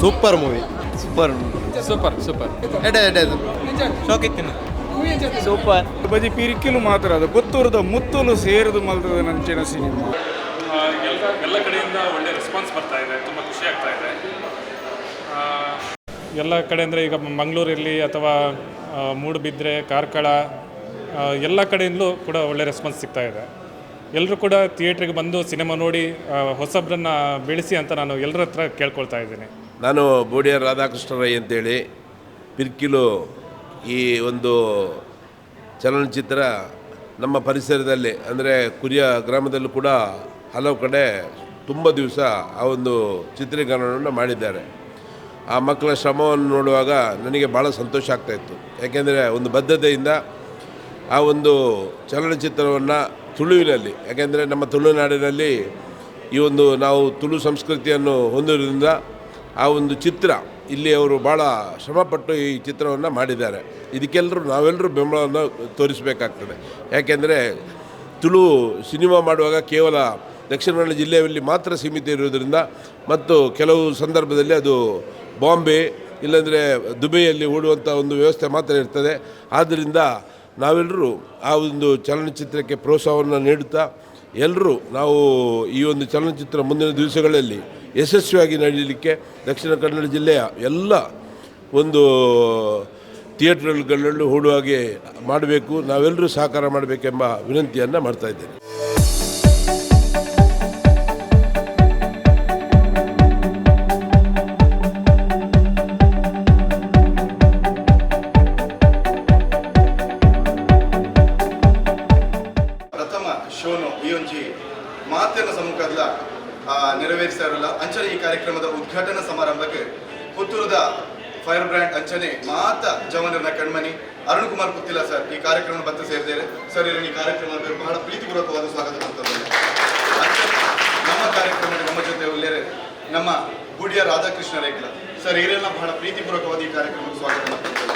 Super movie. Super. Super super. ಎಡೆ ಎಡೆ. Super. ಬಜಿ ಪಿರಿಕಿಲು ಮಾತ್ರ ಅದು ಪುತ್ತೂರುದ ಮುತ್ತುಲು ಸೇರುದು ಮಲ್ತದ ನಂಚಿನ ಸಿನಿಮಾ. ಎಲ್ಲ ಎಲ್ಲ ಕಡೆಯಿಂದ ಒಳ್ಳೆ ರೆಸ್ಪಾನ್ಸ್ ಬರ್ತಾ ಇದೆ, ತುಂಬ ಖುಷಿ ಆಗ್ತಾ ಇದೆ. ಎಲ್ಲ ಕಡೆ ಅಂದರೆ ಈಗ ಮಂಗಳೂರಲ್ಲಿ ಅಥವಾ ಮೂಡುಬಿದ್ರೆ, ಕಾರ್ಕಳ, ಎಲ್ಲ ಕಡೆಯಿಂದಲೂ ಕೂಡ ಒಳ್ಳೆ ರೆಸ್ಪಾನ್ಸ್ ಸಿಗ್ತಾ ಇದೆ. ಎಲ್ಲರೂ ಕೂಡ ಥಿಯೇಟ್ರಿಗೆ ಬಂದು ಸಿನಿಮಾ ನೋಡಿ ಹೊಸಬ್ರನ್ನ ಬೆಳೆಸಿ ಅಂತ ನಾನು ಎಲ್ಲರ ಹತ್ರ ಕೇಳ್ಕೊಳ್ತಾ ಇದ್ದೀನಿ. ನಾನು ಬೋಡಿಯರ್ ರಾಧಾಕೃಷ್ಣ ರೈ ಅಂತೇಳಿ. ಪಿರ್ಕಿಲು ಈ ಒಂದು ಚಲನಚಿತ್ರ ನಮ್ಮ ಪರಿಸರದಲ್ಲಿ, ಅಂದರೆ ಕುರಿಯ ಗ್ರಾಮದಲ್ಲೂ ಕೂಡ ಹಲವು ಕಡೆ ತುಂಬ ದಿವಸ ಆ ಒಂದು ಚಿತ್ರೀಕರಣವನ್ನು ಮಾಡಿದ್ದಾರೆ. ಆ ಮಕ್ಕಳ ಶ್ರಮವನ್ನು ನೋಡುವಾಗ ನನಗೆ ಭಾಳ ಸಂತೋಷ ಆಗ್ತಾಯಿತ್ತು. ಯಾಕೆಂದರೆ ಒಂದು ಬದ್ಧತೆಯಿಂದ ಆ ಒಂದು ಚಲನಚಿತ್ರವನ್ನು ತುಳುವಿನಲ್ಲಿ, ಯಾಕೆಂದರೆ ನಮ್ಮ ತುಳುನಾಡಿನಲ್ಲಿ ಈ ಒಂದು ನಾವು ತುಳು ಸಂಸ್ಕೃತಿಯನ್ನು ಹೊಂದಿರೋದ್ರಿಂದ ಆ ಒಂದು ಚಿತ್ರ ಇಲ್ಲಿ ಅವರು ಭಾಳ ಶ್ರಮಪಟ್ಟು ಈ ಚಿತ್ರವನ್ನು ಮಾಡಿದ್ದಾರೆ. ಇದಕ್ಕೆಲ್ಲರೂ ನಾವೆಲ್ಲರೂ ಬೆಂಬಲವನ್ನು ತೋರಿಸಬೇಕಾಗ್ತದೆ. ಯಾಕೆಂದರೆ ತುಳು ಸಿನಿಮಾ ಮಾಡುವಾಗ ಕೇವಲ ದಕ್ಷಿಣ ಕನ್ನಡ ಜಿಲ್ಲೆಯಲ್ಲಿ ಮಾತ್ರ ಸೀಮಿತ ಇರುವುದರಿಂದ ಮತ್ತು ಕೆಲವು ಸಂದರ್ಭದಲ್ಲಿ ಅದು ಬಾಂಬೆ ಇಲ್ಲಾಂದರೆ ದುಬೈಯಲ್ಲಿ ಓಡುವಂಥ ಒಂದು ವ್ಯವಸ್ಥೆ ಮಾತ್ರ ಇರ್ತದೆ. ಆದ್ದರಿಂದ ನಾವೆಲ್ಲರೂ ಆ ಒಂದು ಚಲನಚಿತ್ರಕ್ಕೆ ಪ್ರೋತ್ಸಾಹವನ್ನು ನೀಡುತ್ತಾ ಎಲ್ಲರೂ ನಾವು ಈ ಒಂದು ಚಲನಚಿತ್ರ ಮುಂದಿನ ದಿವಸಗಳಲ್ಲಿ ಯಶಸ್ವಿಯಾಗಿ ನಡೀಲಿಕ್ಕೆ ದಕ್ಷಿಣ ಕನ್ನಡ ಜಿಲ್ಲೆಯ ಎಲ್ಲ ಒಂದು ಥಿಯೇಟ್ರ್ಗಳಲ್ಲೂ ಓಡುವ ಹಾಗೆ ಮಾಡಬೇಕು, ನಾವೆಲ್ಲರೂ ಸಹಕಾರ ಮಾಡಬೇಕೆಂಬ ವಿನಂತಿಯನ್ನು ಮಾಡ್ತಾಯಿದ್ದೇನೆ. ಪ್ರಥಮ ಶೋನು ಈ ಒಂಜಿ ಮಾತೆನ ಸಮ್ಮುಖದ ನೆರವೇರಿಸಾರಲ್ಲ. ಅಂಚನೆ ಈ ಕಾರ್ಯಕ್ರಮದ ಉದ್ಘಾಟನಾ ಸಮಾರಂಭಕ್ಕೆ ಪುತ್ತೂರದ ಫೈರ್ ಬ್ರ್ಯಾಂಡ್ ಅಂಚನೆ ಮಾತ ಜವನರನ ಕಣ್ಮಣಿ ಅರುಣ್ ಕುಮಾರ್ ಪುತ್ತಿಲ ಸರ್ ಈ ಕಾರ್ಯಕ್ರಮ ಬತ್ತ ಸೇರಿದ್ದಾರೆ. ಸರ್, ಇವರನ್ನು ಈ ಕಾರ್ಯಕ್ರಮ ಬಹಳ ಪ್ರೀತಿಪೂರ್ವಕವಾದ ಸ್ವಾಗತ ಮಾಡ್ತಾರೆ. ಅಂಚನೆ ನಮ್ಮ ಕಾರ್ಯಕ್ರಮದ ನಮ್ಮ ಜೊತೆ ಉಲ್ಲೇರೆ ನಮ್ಮ ಗುಡಿಯ ರಾಧಾಕೃಷ್ಣ ರೇಗ್ಲ ಸರ್, ಇವರೆಲ್ಲ ಬಹಳ ಪ್ರೀತಿಪೂರ್ವಕವಾದ ಈ ಕಾರ್ಯಕ್ರಮಕ್ಕೆ ಸ್ವಾಗತ ಮಾಡ್ತಾರೆ.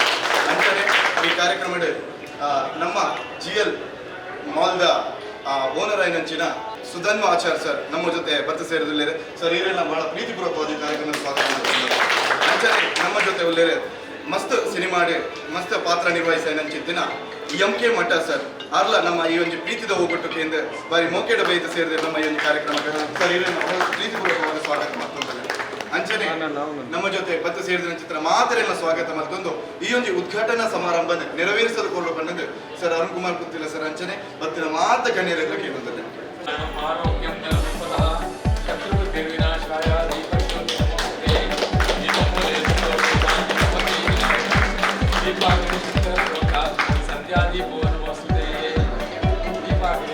ಅಂಚನೆ ಈ ಕಾರ್ಯಕ್ರಮದ ನಮ್ಮ ಜಿಎಲ್ ಮಾಲ್ದ ಓನರ್ ಐನಂಚಿನ ಸುಧನ್ವ ಆಚಾರ್ ಸರ್ ನಮ್ಮ ಜೊತೆ ಬತ್ತ ಸೇರಿದುಲ್ಲೇರೆ. ಸರ್, ಇವರೆಲ್ಲ ಬಹಳ ಪ್ರೀತಿಪೂರ್ವಕವಾದ ಈ ಕಾರ್ಯಕ್ರಮಕ್ಕೆ ಸ್ವಾಗತ ಮಾಡ್ತಾರೆ. ಅಂಚನೆ ನಮ್ಮ ಜೊತೆ ಉಲ್ಲೇರೆ ಮಸ್ತ್ ಸಿನಿಮಾಡೆ ಮಸ್ತ್ ಪಾತ್ರ ನಿರ್ವಹಿಸ ನಂಚಿತ್ತಿನ ಎಂ ಕೆ ಮಠ ಸರ್ ಅರ್ಲ ನಮ್ಮ ಈ ಒಂದು ಪ್ರೀತಿದ ಹೋಗಟ್ಟು ಕೇಂದ್ರ ಬಾರಿ ಮೋಕೆಡ ಬೈತ ಸೇರಿದ ನಮ್ಮ ಈ ಒಂದು ಕಾರ್ಯಕ್ರಮಕ್ಕೆ ಸರ್ ಇವರನ್ನು ಬಹಳ ಪ್ರೀತಿಪೂರ್ವಕವಾದ ಸ್ವಾಗತ ಮಾಡ್ತಾರೆ. ಅಂಚನೆ ನಮ್ಮ ಜೊತೆ ಬತ್ತ ಸೇರಿದ ಚಿತ್ರ ಮಾತರೆಲ್ಲ ಸ್ವಾಗತ ಮತ್ತೊಂದು ಈ ಒಂದು ಉದ್ಘಾಟನಾ ಸಮಾರಂಭ ನೆರವೇರಿಸಲು ಕೊಡಲು ಬಂದದ್ದು ಸರ್ ಅರುಣ್ ಕುಮಾರ್ ಪುತ್ತಿಲ ಸರ್ ಅಂಚನೆ ಬತ್ತಿನ ಮಾತ ಗಣ್ಯರೆಲ್ಲ ಕೇಳುತ್ತದೆ. ಆರೋಗ್ಯಂ ಸಂಪದಃ ಶತ್ರುಬುದ್ಧಿರ್ವಿನಾಶಾಯ ದೀಪಜ್ಯೋತಿ ನಮೋಸ್ತುತೆ. ದೀಪಮೂಲೆ ದೀಪಾಗ್ನಿ ಚಿತ್ರಲೋಕ ಸಂಧ್ಯಾದೀಪೋ ನಮೋಸ್ತುತೆ. ದೀಪಾಗ್ನಿ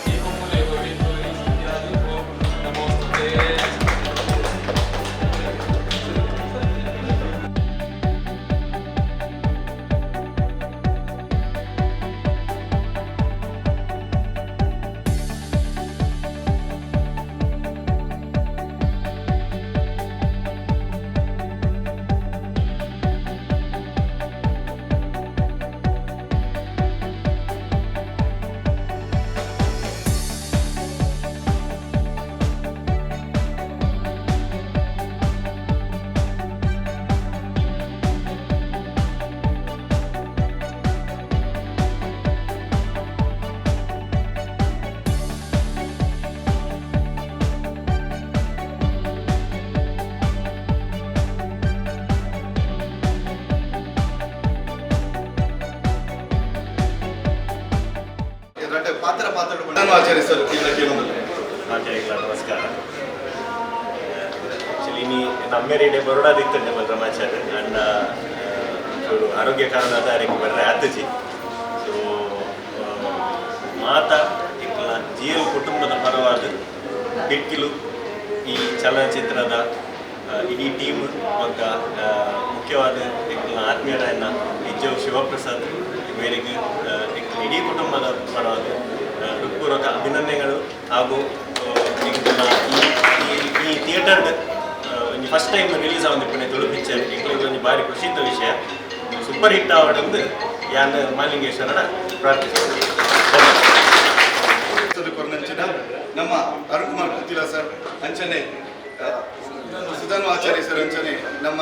ದೀಪಮೂಲೆ ಗೌರಿ ಗೌರಿ ಸಂಧ್ಯಾದೀಪೋ ನಮೋಸ್ತುತೆ. ರಡ್ಡ ಪಾತ್ರ ಪಾತ್ರ ಆಚಾರ್ಯ ಸರ್ ಇಲ್ಲ ಕೇಳುತ್ತದೆ. ಆಚಾರ್ಯಗಳ ನಮಸ್ಕಾರ. ಆ್ಯಕ್ಚುಲಿ ನೀ ನಮ್ಮೆರೆಡೆ ಬರೋಡಾದಿತ್ತಂಡೆ ಬಲರಾಮಾಚಾರ್ಯ ಅಣ್ಣ ಚೂರು ಆರೋಗ್ಯ ಕಾರಣ ಅರೆಗೆ ಬರ್ರೆ ಆತಜಿ. ಸೊ ಮಾತ ಇಕ್ಲ ಜಿ ಎಲ್ ಕುಟುಂಬದ ಪರವಾದ ಪಿರ್ಕಿಲು ಈ ಚಲನಚಿತ್ರದ ಇಡೀ ಟೀಮ್ ಬೊಕ್ಕ ಮುಖ್ಯವಾದ ಎಂಕ್ಲ ಆತ್ಮೀಯರಾಯನ ಇಜ್ಜೋ ಶಿವಪ್ರಸಾದ್ ಮೇರೆಗೆ ಎಂಕ್ಲ ಇಡೀ ಕುಟುಂಬದ ಪರವಾದ ಹೃತ್ಪೂರ್ವಕ ಅಭಿನಂದನೆಗಳು. ಹಾಗೂ ಎಂಕ್ಲ ಈ ಈ- ಈ ಥಿಯೇಟರ್ಡ್ ಒಂಜಿ ಫಸ್ಟ್ ಟೈಮ್ ರಿಲೀಸ್ ಆವೊಂದಿಪ್ಪುನೆ ತುಳು ಪಿಕ್ಚರ್ ಎಂಕ್ಲೆಗ್ ಒಂಜಿ ಬಾರಿ ಖುಷಿತ ವಿಷಯ. ಸೂಪರ್ ಹಿಟ್ ಆವಡೊಂದು ಯಾನ್ ಮಾಲಿಂಗೇಶ್ವರನ ಪ್ರಾರ್ಥಿಸ್ತೇನೆ. ಕೊರ್ನಂಚಿನ ನಮ್ಮ ಅರುಣ್ ಕುಮಾರ್ ಪುತ್ತಿಲ ಸರ್ ಅಂಚನೆ ಸುಧನ್ವ ಆಚಾರ್ಯ ಸರ್ ಅಂಚನೆ ನಮ್ಮ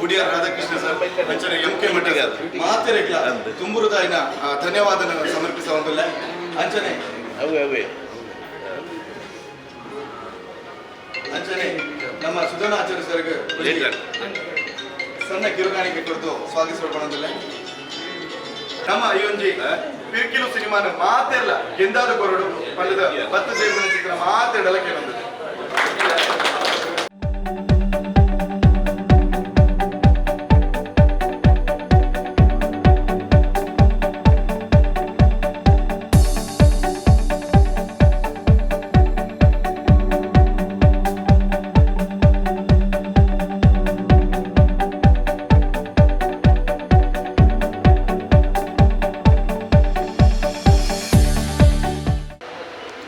ಉಡಿಯಾರ್ ರಾಧಾಕೃಷ್ಣ ಸರ್ ಅಂಚನೆ ಎಂ ಕೆ ಮಠ ಮಾತೆರೆಗ್ಲ ತುಂಬುರುದಾಯಿನ ಧನ್ಯವಾದ ಸಮರ್ಪಿಸುವಂತಿಲ್ಲ ಅಂಚನೆ ಅಂಚನೆ ನಮ್ಮ ಸುಧನ ಆಚಾರ್ಯ ಸರ್ಗೆ ಸಣ್ಣ ಕಿರುಕಾಣಿಕೆ ಕೊಡ್ತು ಸ್ವಾಗತಿಸಿಕೊಳ್ಳುವಂತಿಲ್ಲ. ನಮ್ಮ ಈ ಒಂಜಿ ಪಿರ್ಕಿಲು ಸಿನಿಮಾನ ಮಾತೆಲ್ಲ ಗೆಂದಾದ ಕೊರಡು ಪಲ್ಲದ ಬತ್ತ ಸೇರಿದ ಚಿತ್ರ ಮಾತೆಡಲ ಕೇಳೊಂದಿದೆ.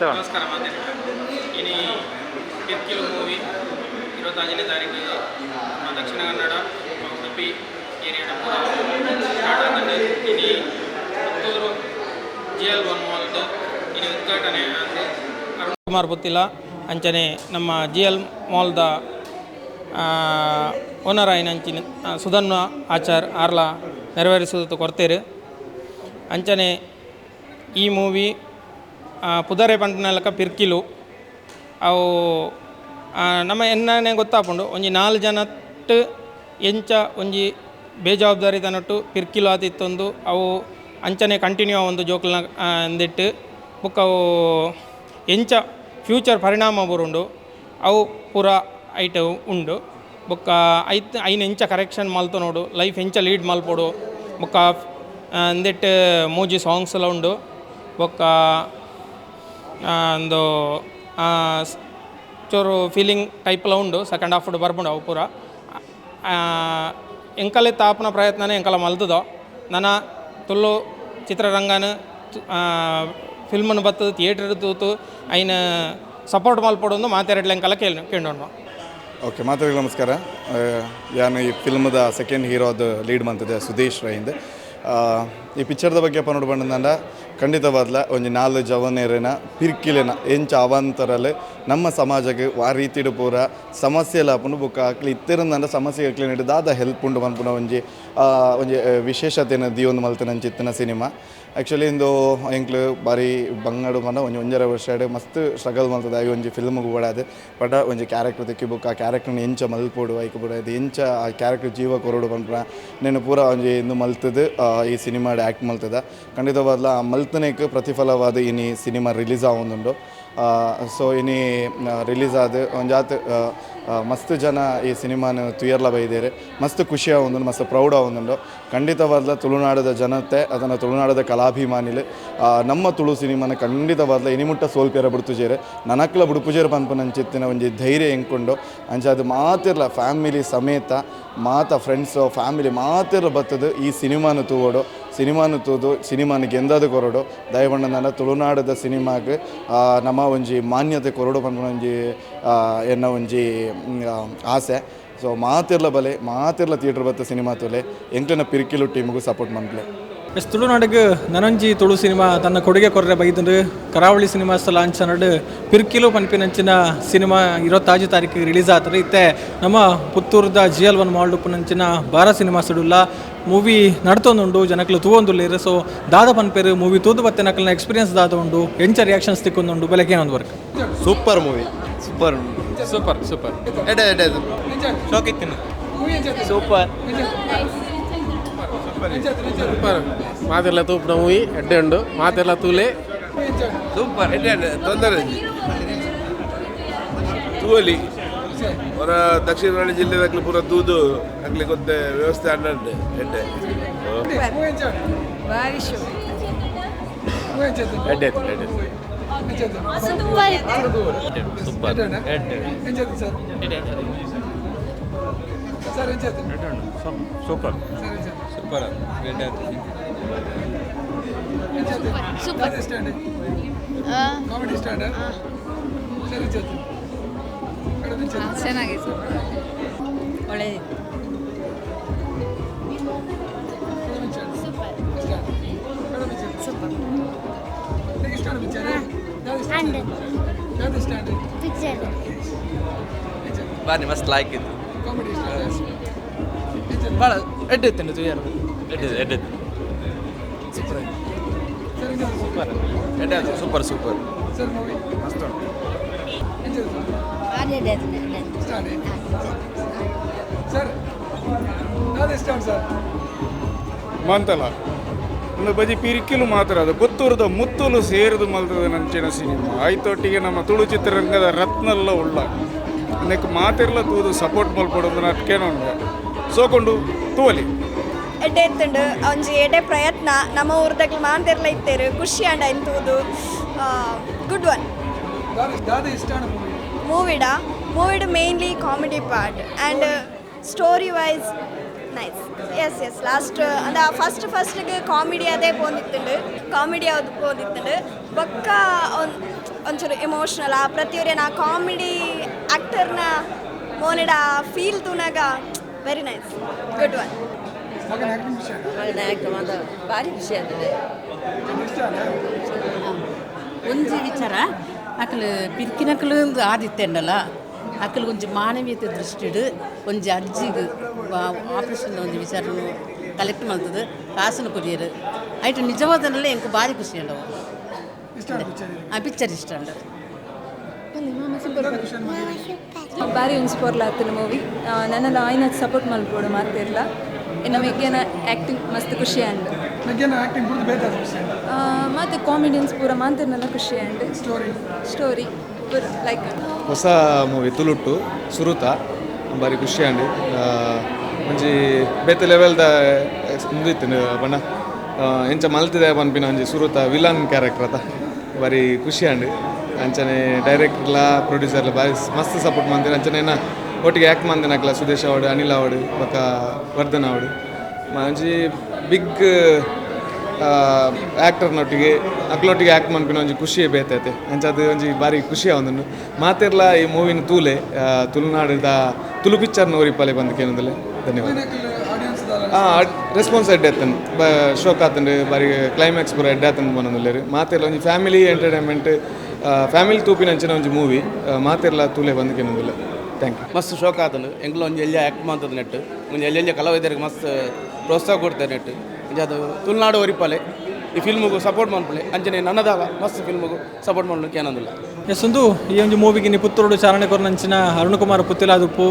ನಮಸ್ಕಾರ ಮಾತೇನೆ. ಇನಿ ಕಿರ್ಕಿಲು ಮೂವಿ 25ನೇ ತಾರೀಕು ನಮ್ಮ ದಕ್ಷಿಣ ಕನ್ನಡ ಉಡುಪಿ ಏರಿಯಾದ ಪೂರ ಸ್ಟಾರ್ಟ್ ಆತಂಡು. ಇನಿ ಪುತ್ತೂರು GL1 ಮಾಲ್ದು ಇನಿ ಉದ್ಘಾಟನೆ ಆಂಡ್ ಅರುಣ್ ಕುಮಾರ್ ಪುತ್ತಿಲ ಅಂಚನೆ ನಮ್ಮ GL ಮಾಲ್ದ ಓನರ್ ಆಯಿನ ಅಂಚಿನ ಸುಧನ್ವ ಆಚಾರ್ ಆರ್ಲ ನೆರವೇರಿಸುವುದು ಕೊರ್ತೇರು. ಅಂಚನೆ ಈ ಮೂವಿ ಪುದರೆ ಪಂಪನಲಕ ಪಿರ್ಕಿಲು ಅವು ನಮ್ಮ ಎನ್ನನೆ ಗೊತ್ತಾಪುಂಡು ಒಂಜಿ 4 ಜನಟ್ ಎಂಚ ಒಂಜಿ ಬೇಜವಾಬ್ದಾರಿ ತನಟ್ಟು ಪಿರ್ಕಿಲು ಆತಿತ್ತೊಂದು ಅವು ಅಂಚನೆ ಕಂಟಿನ್ಯೂ ಒಂದು ಜೋಕ್ಲನ ಅಂದಿಟ್ಟು ಬೊಕ್ಕ ಅವು ಎಂಚ ಫ್ಯೂಚರ್ ಪರಿಣಾಮ ಬರುಂಡು ಅವು ಪೂರ ಐಟ್ ಉಂಡು. ಬೊಕ್ಕ ಐತ್ ಐನ್ ಎಂಚ ಕರೆಕ್ಷನ್ ಮಲ್ತು ನೋಡು ಲೈಫ್ ಎಂಚ ಲೀಡ್ ಮಲ್ಪೊಡು ಬೊಕ್ಕ ಅಂದಿಟ್ಟು ಮೂಜಿ ಸಾಂಗ್ಸ್ ಎಲ್ಲ ಉಂಡು. ಬೊಕ್ಕ ಒಂದು ಚೂರು ಫೀಲಿಂಗ್ ಟೈಪ್ಲ ಉಂಡು ಸೆಕೆಂಡ್ ಹಾಫ್ ಬರ್ಪುಂಡು ಅವು ಪೂರ ಎಂಕಲೆ ತಾಪುನ ಪ್ರಯತ್ನನೇ ಎಂಕಲ ಮಲ್ತದೋ ನನ ತುಳು ಚಿತ್ರರಂಗನ ಫಿಲ್ಮನ್ನು ಬತ್ತದ ಥಿಯೇಟರ್ ತೂತು ಐನ ಸಪೋರ್ಟ್ ಮಲ್ಪೊಡೊಂದು ಮಾತೆರಡ್ಲ ಎಂಕಲ ಕೇಳಿ ಕೇಂಡೋಣ. ಓಕೆ ಮಾತಾಡಿ ನಮಸ್ಕಾರ. ಯಾನು ಈ ಫಿಲ್ಮ್ದ ಸೆಕೆಂಡ್ ಹೀರೋದ ಲೀಡ್ ಮಂತಿದೆ ಸುದೇಶ್ ರೈಂದ್. ಈ ಪಿಕ್ಚರ್ದ ಬಗ್ಗೆ ನೋಡು ಬಂದಂಡ ಖಂಡಿತವಾದ್ಲ ಒಂಜಿ 4 ಜವನೇರಿನ ಪಿರ್ಕಿಲೆನ ಎಂಚ ಅವಾಂತರಲ್ಲಿ ನಮ್ಮ ಸಮಾಜಕ್ಕೆ ಆ ರೀತಿಡು ಪೂರ ಸಮಸ್ಯೆ ಲಾಪುಂಡು ಬೊಕ್ಕ ಅಕ್ಲಿ ಇತ್ತಿರಂದಂಡ ಸಮಸ್ಯೆ ಅಕ್ಲಿ ನೆಟ್ ದಾದ ಹೆಲ್ಪ್ ಉಂಡು ಪನ್ಪುನ ಒಂಜಿ ಒಂಜಿ ವಿಶೇಷತೆನ ದಿಯೊಂದು ಮಲ್ತಿನ ಅಂಚಿತ್ತಿನ ಸಿನಿಮಾ. ಆ್ಯಕ್ಚುಲಿ ಇಂದು ಎಂಕ್ಲು ಬಾರಿ ಬಂಗಡು ಪಂಡ ಒಂಜಿ 1.5 ವರ್ಷ ಮಸ್ತ್ ಸ್ಟ್ರಗಲ್ ಮಲ್ತದ ಈ ಒಂಜಿ ಫಿಲ್ಮ್ಗೆ ಬೋಡಾದ್ ಬಟ್ ಒಂಜಿ ಕ್ಯಾರೆಕ್ಟರ್ ತಿಕ್ಕಿ ಬೊಕ್ಕ ಆ ಕ್ಯಾರೆಕ್ಟರ್ನ ಎಂಚ ಮಲ್ಪೊಡು ಐಕ್ ಬೋಡಾದ್ ಎಂಚ ಆ ಕ್ಯಾರೆಕ್ಟರ್ ಜೀವ ಕೊರೊಡು ಪನ್ಪುನ ನೆನ್ ಪೂರ ಒಂಜಿ ಇಂದು ಮಲ್ತದ್ ಈ ಸಿನಿಮಾಡ್ ಆ್ಯಕ್ಟ್ ಮಲ್ತದ. ಖಂಡಿತವಾದ್ಲ ಆ ಮಲ್ತನೇಕ್ ಪ್ರತಿಫಲವಾದ ಇನಿ ಸಿನಿಮಾ ರಿಲೀಸ್ ಆವೊಂದುಂಡು. ಸೊ ಇನಿ ರಿಲೀಸ್ ಆದ್ ಒಂಜಾತ್ ಮಸ್ತ್ ಜನ ಈ ಸಿನಿಮಾನ ತುಯರ್ಲ ಬೈದೇರು ಮಸ್ತ್ ಖುಷಿ ಆವೊಂದುಂಡು ಮಸ್ತ್ ಪ್ರೌಡ್ ಆವೊಂದುಂಡು. ಖಂಡಿತವಾದ್ಲ ತುಳುನಾಡದ ಜನತೆ ಅದನ್ನು ತುಳುನಾಡದ ಕಲಾಭಿಮಾನಿಲು ನಮ್ಮ ತುಳು ಸಿನಿಮಾನ ಖಂಡಿತವಾದ್ಲ ಇನಿಮುಟ್ಟ ಸೋಲ್ಪೇರ ಬುಡ್ತುಜೇರು ನನಕ್ಲ ಬುಡ್ಪುಜೇರು ಪನ್ಪುನಂಚಿತ್ತಿನ ಒಂಜಿ ಧೈರ್ಯ ಎಂಕೊಂಡು ಅಂಚ ಅದು ಮಾತಿರ್ಲ ಫ್ಯಾಮಿಲಿ ಸಮೇತ ಮಾತ ಫ್ರೆಂಡ್ಸು ಫ್ಯಾಮಿಲಿ ಮಾತಿರ್ಲ ಬತ್ತದು ಈ ಸಿನಿಮಾನ ತೂವೊಡು ಸಿನಿಮಾನು ತೂದು ಸಿನಿಮಾನ ಗೆಂದದು ಕೊರಡು ದಯವಂಡ ತುಳುನಾಡದ ಸಿನಿಮಾಗ್ ನಮ್ಮ ಒಂಜಿ ಮಾನ್ಯತೆ ಕೊರಡು ಪನ್ಪುನ ಒಂಜಿ ಎನ್ನ ಒಂಜಿ ಆಸೆ. ಸೊ ಮಾತಿರ್ಲ ಬಲೆ ಮಾತಿರ್ಲ ಥಿಯೇಟರ್ ಬತ್ತ ಸಿನಿಮಾ ತುಲೆ ಎಂಕ್ಲೆನ ಪಿರ್ಕಿಲು ಟೀಮ್ಗೂ ಸಪೋರ್ಟ್ ಮನ್ಪ್ಲೆ. ಎಸ್ ತುಳುನಾಡಿಗೆ ನನೊಂಜಿ ತುಳು ಸಿನಿಮಾ ತನ್ನ ಕೊಡುಗೆ ಕೊರ್ರೆ ಬೈದಂಡು ಕರಾವಳಿ ಸಿನಿಮಾಸ್ ಲಾಂಚ್ ನಡು ಪಿರ್ಕಿಲು ಪನ್ಪಿನಂಚಿನ ಸಿನಿಮಾ 25 ತಾರೀಕಿಗೆ ರಿಲೀಸ್ ಆತದೆ. ಇತ್ತೆ ನಮ್ಮ ಪುತ್ತೂರ್ದ GL1 mall ಉಪ್ಪುನಂಚಿನ ಬಾರ ಸಿನಿಮಾ ಸುಡುಲ್ಲ ಮೂವಿ ನಡ್ತೊಂದುಂಡು ಜನಕ್ಲು ತೂವೊಂದುಲ್ಲೇರು. ಸೊ ದಾದ ಪನ್ಪೇರು ಮೂವಿ ತೂದು ಬತ್ತೆ ನಕಲ್ನ ಎಕ್ಸ್ಪೀರಿಯನ್ಸ್ ದಾದ ಉಂಡು ಎಂಚ ರಿಯಾಕ್ಷನ್ಸ್ ತಿಕ್ಕೊಂದುಂಡು ಬೆಳಗ್ಗೆ ಒಂದು work. Super movie. Super super super ಎಡೆ ಎಡೆ ಶೋಕ್ ಇತ್ತಿನ ಸೂಪರ್ ಸೂಪರ್ ಮಾತೆಲ್ಲ ತೂಪಿನ ಮೂವಿ ಎಡ್ಡೆ ಉಂಡು ಮಾತೆಲ್ಲ ತೂಲೆ ಸೂಪರ್ ತೊಂದರೆ ತೂವಲಿ ಹೊರ ದಕ್ಷಿಣ ಕನ್ನಡ ಜಿಲ್ಲೆದಾಗ್ಲಿ ಪೂರ ತೂದು ಅಗ್ಲಿ ಗೊತ್ತೆ ವ್ಯವಸ್ಥೆ ಅಣ್ಣಂಡು ಎಡ್ಡೆ ಎಡ್ಡೆ ಎಡ್ಡೆ. ಸೂಪರ್ ಸೂಪರ್ ಚೆನ್ನಾಗಿತ್ತು, ಒಳ್ಳೆಯದಿತ್ತು. ಸೂಪರ್. ಸೂಪರ್. ಬಾರಿ ಮಸ್ತ್ ಲಾಯ್ಕ್ ಇತ್ತು. ಭಾಳ ಎಡ್ಡೆ ಇತ್ತು ತೂಯರ್. ಎಡ್ಡೆ ಎಡ್ಡೆ. ಸೂಪರ್. ಸೂಪರ್, ಎಡ್ಡೆ ಆಯ್ತು. Super super. ಮಸ್ತ್ ಉಂಟು. ಭಾರಿ ಎಡ್ಡೆ ಆತುಂಡು. ಸರ್, ಇಷ್ಟ ಸರ್? ಮಂತಲ ಒಂದು ಬಜಿ ಪಿರಿಕಿಲು ಮಾತ್ರ ಅದು ಪುತ್ತೂರುದ ಮುತ್ತುಲು ಸೇರಿದು ಮಲ್ತದ ನಂಚಿನ ಸಿನಿಮಾ. ಆಯ್ತೊಟ್ಟಿಗೆ ನಮ್ಮ ತುಳು ಚಿತ್ರರಂಗದ ರತ್ನೆಲ್ಲ ಉಳ್ಳ ಅದಕ್ಕೆ ಮಾತಿರ್ಲ ತೂದು ಸಪೋರ್ಟ್ ಮಲ್ಪಡೋದು ಅಟ್ಕೇನೋ ಸೋಕೊಂಡು ತೂವಲಿ. ಎಡ್ಡೆ ಇತ್ತುಂಡು. ಒಂಜಿ ಎಡ್ಡೆ ಪ್ರಯತ್ನ. ನಮ್ಮ ಊರ್ದಾಗ್ಲು ಮಾಂತೆರ್ಲ ಇತ್ತೇರು, ಖುಷಿ ಆಂಡ ಐನ್ ತೂದು. Good one. ದಾದ ಇಷ್ಟ movie? ಮೂವಿಡ ಮೂವಿಡ್ mainly comedy part and story wise nice. Yes yes, last ಅಂದ ಫಸ್ಟ್ ಫಸ್ಟ್ಗೆ ಕಾಮಿಡಿ ಅದೇ ಪೋಂದಿತ್ತುಂಡು, ಕಾಮಿಡಿ ಅದು ಪೋಂದಿತ್ತುಂಡು. ಬೊಕ್ಕ ಒಂಚೂರು ಎಮೋಷ್ನಲ್. ಆ ಪ್ರತಿಯೊರಿನ ಆ ಕಾಮಿಡಿ ಆ್ಯಕ್ಟರ್ನ ಮೋನೆಡ ಫೀಲ್ ತೂನಾಗ ವೆರಿ ನೈಸ್, ಗುಡ್ ಒನ್. ಭಾರಿ ಖುಷಿ ಆಗ್ತದೆ. ಒಂಜಿ ವಿಚಾರ, ಅಕಲು ಪಿರ್ಕಿನಕಲು ಆದಿತ್ತೆಂಡಲ್ಲ, ಅಕಲು ಒಂಜಿ ಮಾನವೀಯತೆ ದೃಷ್ಟಿಡು ಒಂಜಿ ಅಜ್ಜಿಗ್ ಆಪರೇಷನ್ ಒಂಜಿ ವಿಚಾರ ಕಲೆಕ್ಟ್ ಮಲ್ತದು ಕಾಸನ್ನು ಕೊರಿಯರು ಐಟ್ ನಿಜವಾದನಲ್ಲ. ಎಂಕ್ ಭಾರಿ ಖುಷಿ ಉಂಡವು. ಆ ಪಿಕ್ಚರ್ ಇಷ್ಟ ಉಂಡು. ಬಾರಿ ಒಂಜಿ ಪೊರ್ಲಾತುಂಡು ಮೂವಿ. ನನಲ ಆಯ್ನ ಸಪೋರ್ಟ್ ಮಲ್ಪೊಡು ಮಾತೆರ್ಲ. ಎನ್ನ ಆ್ಯಕ್ಟಿಂಗ್ ಮಸ್ತ್ ಖುಷಿ ಆಂಡ್. ಆ್ಯಕ್ಟಿಂಗ್ ಪೂರ್ತಿ ಬೇಕಾದ ಖುಷಿ. ಮತ್ತು ಕಾಮಿಡಿಯನ್ಸ್ ಪೂರ ಮಾತೆರ್ನೆಲ್ಲ ಖುಷಿ ಆಂಡ್. ಸ್ಟೋರಿ? ಸ್ಟೋರಿ ಪೂರ ಲೈಕ್. ಹೊಸ ಮೂವಿ ತುಳುಟು ಸುರುತ, ಬಾರಿ ಖುಷಿ ಆಂಡ್. ಒಂಜಿ ಬೇತೆ ಲೆವೆಲ್ದ ಉಂದು ಇತ್ತು ಬಣ್ಣ. ಎಂಚ ಮಲ್ತಿದೆ ಪನ್ಪಿನ ಒಂಜಿ ಸುರುತ ವಿಲನ್ ಕ್ಯಾರೆಕ್ಟರ್ ಅತ, ಬಾರಿ ಖುಷಿ ಆಂಡ್. ಅಂಚನೆ ಡೈರೆಕ್ಟರ್ಲ ಪ್ರೊಡ್ಯೂಸರ್ಲ ಬಾರಿ ಮಸ್ತ್ ಸಪೋರ್ಟ್ ಮಂದಿರ. ಅಂಚನೆ ಒಟ್ಟಿಗೆ ಆ್ಯಕ್ಟ್ ಮಂದಿನಕ್ಲ ಸುದೇಶ್ ಅವಡು, ಅನಿಲ್ ಅವಡು, ಬೊಕ್ಕ ವರ್ಧನ್ ಅವಡು, ಒಂಜಿ ಬಿಗ್ ಆ್ಯಕ್ಟರ್ನೊಟ್ಟಿಗೆ ಅಕ್ಲೊಟ್ಟಿಗೆ ಆ್ಯಕ್ಟ್ ಮನ್ಪಿನ ಒಂಜಿ ಖುಷಿಯೇ ಬೇತೈತೆ. ಅಂಚ ಅದು ಒಂಜಿ ಬಾರಿ ಖುಷಿ ಆವೊಂದುಂಡು. ಮಾತೆರ್ಲ ಈ ಮೂವಿನ ತೂಲೆ, ತುಳುನಾಡಿದ ತುಳು ಪಿಕ್ಚರ್ನ ಒರಿಪಾಲೆ ಬಂದು ಕೇನೊಂದುಲ್ಲೆ. ಧನ್ಯವಾದ. ಹಾಂ, ರೆಸ್ಪಾನ್ಸ್ ಎಡ್ಡೆ ಆತಂಡು, ಬ ಶೋಕ್ ಆತಂಡು. ಬಾರಿ ಕ್ಲೈಮ್ಯಾಕ್ಸ್ ಪೂರ ಎಡ್ಡೆ ಆತಂಡು ಪನೊಂದುಲ್ಲೆರ್. ಮಾತೆರ್ಲ ಒಂಜಿ ಫ್ಯಾಮಿಲಿ ಎಂಟರ್ಟೈನ್ಮೆಂಟ್, ಫ್ಯಾಮಿಲಿ ತೂಪಿನ ಅಂಚಿನ ಒಂಜಿ ಮೂವಿ. ಮಾತೆರ್ಲ ತೂಲೆ ಬಂದು ಕೇನೊಂದುಲ್ಲೆ. Thank you. ಮಸ್ತ್ ಶೋಕ್ ಆತಂಡು. ಎಂಕ್ಲ ಒಂಜಿ ಎಲ್ಯ ಆ್ಯಕ್ಟ್ ಮಂತದ ನೆಟ್ ಒಂಜಿ ಎಲ್ಯ ಕಲಾವಿದರಿಗೆ ಮಸ್ತ್ ಪ್ರೋತ್ಸಾಹ ಕೊಡ್ತಾರೆ ನೆಟ್. ಒಂಜಿ ಅದು ತುಳುನಾಡು ಒರಿಪಾಲೆ, ಈ ಫಿಲ್ಮಿಗೂ ಸಪೋರ್ಟ್ ಮನ್ಪುಲೆ. ಅಂಚನೆ ನನ್ನದಾಗ ಮಸ್ತ್ ಫಿಲ್ಮಿಗೂ ಸಪೋರ್ಟ್ ಮನ್ಪುಲೆ ಕೇನೊಂದುಲ್ಲ. ಎಸ್, ಒಂದು ಈ ಒಂಜಿ ಮೂವಿಗೆ ನಿ ಪುತ್ತೂರುಡು ಚಾಲನೆ ಕೊರ್ನಂಚಿನ ಅರುಣಕುಮಾರ್ ಪುತ್ತಿಲಾದುಪ್ಪು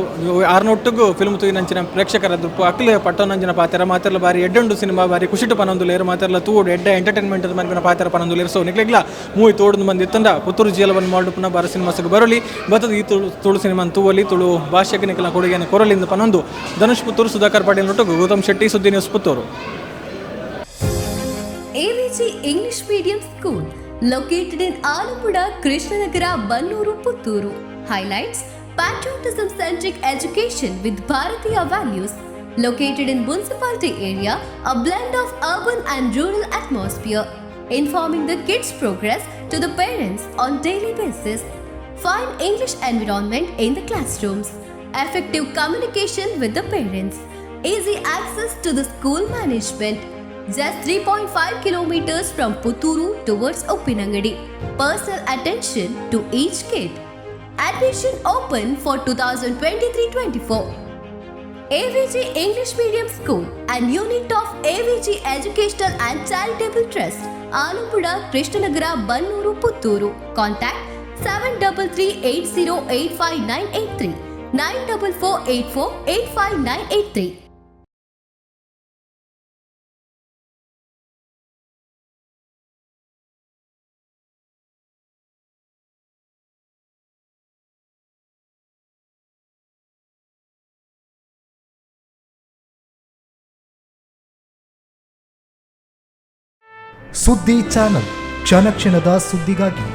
ಆರ್ನೊಟ್ಟುಗು ಫಿಲ್ಮ್ ತೂಯಿನಂಚಿನ ಪ್ರೇಕ್ಷಕರದುಪ್ಪು ಅಕ್ಲೆ ಪಟ್ಟೊನಂಚಿನ ಪಾತೆರ. ಮಾತೆರ್ಲ ಬಾರಿ ಎಡ್ಡುಂಡು ಸಿನಿಮಾ, ಬಾರಿ ಖುಷಿಟು ಪನೊಂದುಲ್ಲೆರ್. ಮಾತೆರ್ಲ ತೂಡು, ಎಡ್ಡೆ ಎಂಟರ್ಟೈನ್ಮೆಂಟ್ ಮನ್ಪಿನ ಪಾತೆರ ಪನೊಂದುಲ್ಲೆರ್. ಸೊ ನಿಕ್ಲೆಗ್ಲ ಮೂವಿ ತೋಡುದು ಮಂದಿ ಇತ್ತಂಡ ಪುತ್ತೂರು ಜಿಎಲ್ ಒನ್ ಮಾಲ್ಡ್ ಪುನಃ ಬಾರ ಸಿನಿಮಾಸ್ಗ್ ಬರಲಿ, ಬತ್ತದ ಈ ತುಳು ತುಳು ಸಿನಿಮಾ ತೂವಲಿ, ತುಳು ಭಾಷೆಗೆ ನಿಕ್ಲೆನ ಕೊಡುಗೆಯನ್ನು ಕೊರಲಿಂದ ಪನೊಂದು ಧನುಷ್ ಪುತ್ತೂರು, ಸುಧಾಕರ್ ಪಾಟೀಲ್ ನೊಟ್ಟುಗು ಗೌತಮ್ ಶೆಟ್ಟಿ, ಸುದ್ದಿ news, Puttur. AVG English Medium School, located in Alampuzha, Krishnanagara, Bannur, Puttur. Highlights: patriotism centric education with Bharatiya values. Located in municipality area, a blend of urban and rural atmosphere. Informing the kids' progress to the parents on daily basis. Fine English environment in the classrooms. Effective communication with the parents. Easy access to the school management. Just 3.5 kilometers from Puttur towards Uppinangadi. Personal attention to each kid. Admission open for 2023-24. AVG English Medium School and unit of AVG Educational and Charitable Trust, Alampuzha, Krishnanagara, Bannur, Puttur. Contact 7338085983, 9448485983. ಸುದ್ದಿ channel, ಕ್ಷಣ ಕ್ಷಣದ ಸುದ್ದಿಗಾಗಿ.